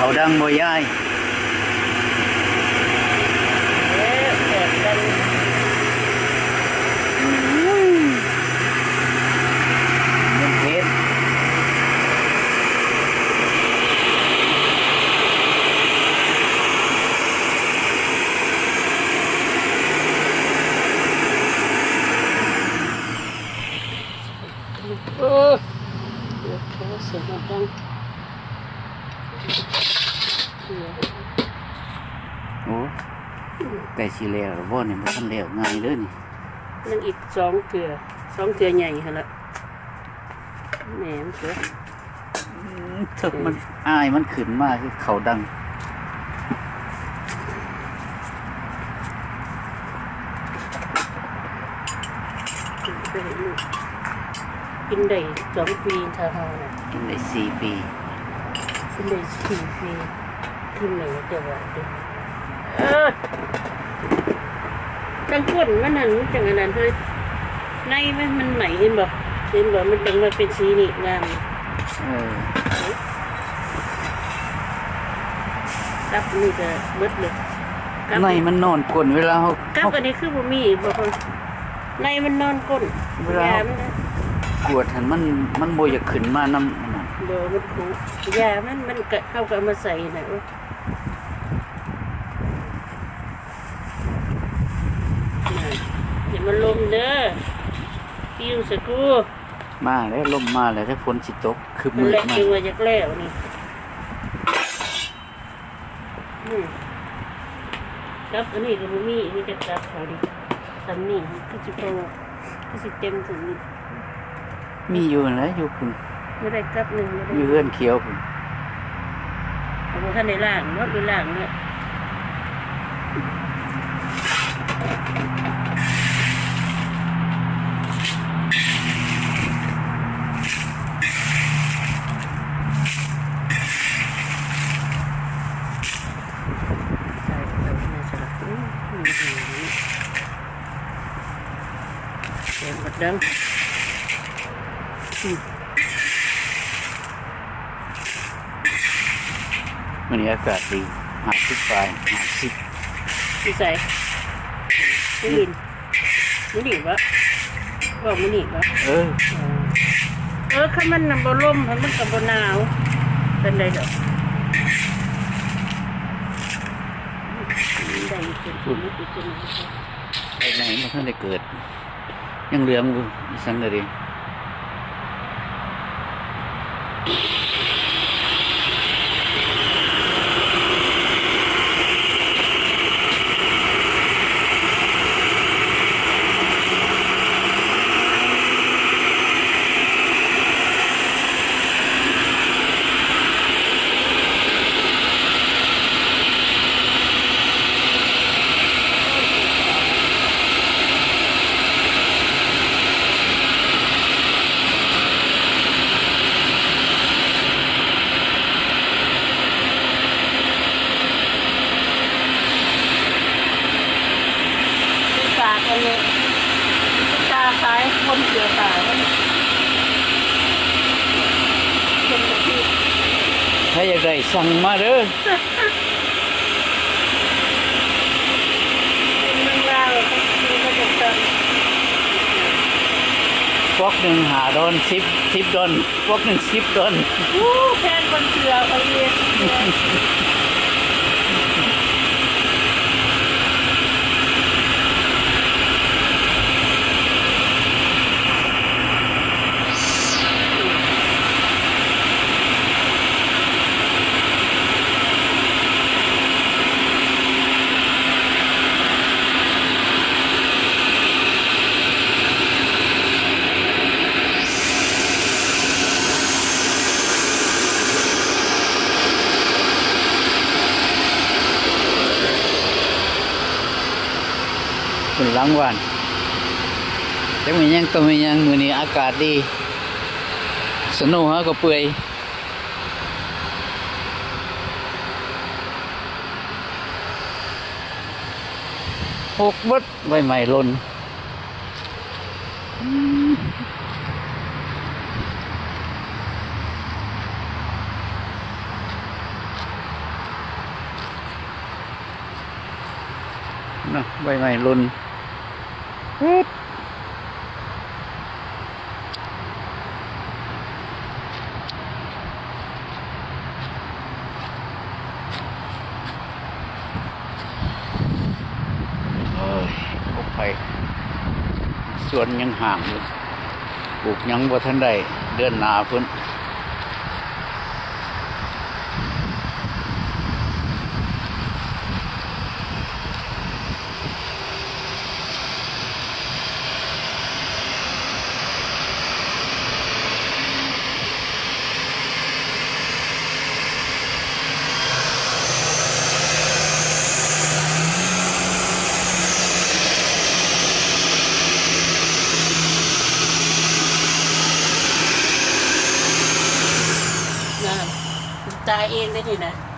ເອົາດັງບໍ່ຍາຍ? ແຊບກັນ ເຜັດ. ເອີ ດຽວຂໍໃສ່ຮອດດັງ ໂອ້ ໃກ້ຊິແລ້ວແລ້ວບໍ່ນີ້? ບໍ່ທັນແລ້ວງ່າຍເດີນີ້ ຍັງອີກສອງເທື່ອ ສອງເທື່ອໃຫຍ່ຫັ້ນລະ ແມ່ນຕົວະ. ອືມ ເຖິກມັນ ອາຍມັນຂຶ້ນມາຄືເຂົ້າດັງ. ກິນໄດ້ສອງປີ ຖ້າເຮົານະ ກິນໄດ້ສີ່ປີ ກິນໄດ້ສີ່ປີ. ຄືແມ່ນແຕ່ວ່າເດ້ ເອີ ທາງກົ້ນມັນຫັ້ນ ມັນຈັ່ງອັນນັ້ນເຮີ້ຍ ໃນມັນ ມັນໃໝ່ ເຫັນບໍ່? ເຫັນບໍ່? ມັນຈັ່ງມາເປັນສີນີ້ ງາມ. ເອີ ກັບນີ້ກໍເບິດເລີຍ ກັບ ໃນມັນນອນກົ້ນ ເວລາເຮົາ ກັບ ເຮົາ ອັນນີ້ຄືບໍ່ມີອີກບໍ່? ໃນມັນນອນກົ້ນ ເວລາເຮົາ ຢາມັນນະ ກວດຫັ້ນ ມັນ ມັນບໍ່ຢາກຂຶ້ນມານຳອັນນັ້ນ ບໍ່ ມັນຄຸ ຢາມັນ ມັນກະ ເຮົາກະເອົາມາໃສ່ນະ. ໂອ້ຍ ນະ ຢ່າມາລົມເດີ ປິວສະກູ ມາແລ້ວ ລົມມາແລ້ວ ແຕ່ຝົນຊິຕົກ ຄຶບມືດມາ ຈັ່ງວ່າຢາກແລ້ວນີ້. ອືມ ກັບອັນນີ້ກໍບໍ່ມີ ມີແຕ່ກັບເຂົານີ້ ສ່ຳນີ້ ຄືຊິພໍ ຄືຊິເຕັມສ່ຳນີ້. ມີຢູ່ຫັ້ນແຫຼະ ຢູ່ພຸ້ນ ບໍ່ໄດ້ກັບໜຶ່ງ ບໍ່ໄດ້ ຢູ່ເຮືອນຂຽວພຸ້ນ ເຂົາບໍ່ທັນໄດ້ລ້າງເນາະ ໄດ້ລ້າງເນາະ. ໃສ່ເຂົ້າໄປໃນສະຫຼັກ ອືມ ແກງບັກດັງ ອືມ. ມື້ນີ້ອາກາດດີ ຫ້າສິບປາຍ ຫ້າສິບ. ຢູ່ໃສ? ຢູ່ ມື້ນີ້ບໍ່? ເວົ້າມື້ນີ້ບໍ່? ເອີ ເອີ ຄັນມັນບໍ່ລົມ ມັນກໍບໍ່ໜາວປານໃດດອກ ໄດ້ຢູ່ ເປັນ ເປັນ ເປັນ ໄຟໃໝ່ບໍ່ທັນໄດ້ເກີດ ຍັງເຫຼືອງຢູ່ ອີ່ສັງກະດີ. ໄປຝາກອັນນີ້ ຕາຂາຍຄົນເສືອຕາຍ ເປັນກະທິ ໃຜຢາກໄດ້ສັ່ງມາເດີ. ເປັນເມືອງລາວ ເຂົາຊື້ມາຈາກສັນ ປອກໜຶ່ງຫ້າດອນ ສິບ ສິບດອນ ປອກໜຶ່ງສິບດອນ. ໂອ້ ແພງກວ່າເສືອຂ້ອຍອີກ. ຂຶ້ນຫຼັງບ້ານ ຈັກແມ່ນຫຍັງຕໍ່ແມ່ນຫຍັງ ມື້ນີ້ອາກາດດີ ສະໂນເຮົາກໍເປື່ອຍ ຫົກເບິດ ໃບໄມ້ຫຼົ່ນ. ໃບໄມ້ຫຼົ່ນ ປຶດ. ໂອ້ຍ ກົກໄຜ່ ສວນຍັງຫ້າງຢູ່ ປູກຫຍັງບໍ່ທັນໄດ້ ເດືອນໜ້າພຸ້ນ. ນັ້ນ ຕາຍເອງໄດ້ນີ້ນະ.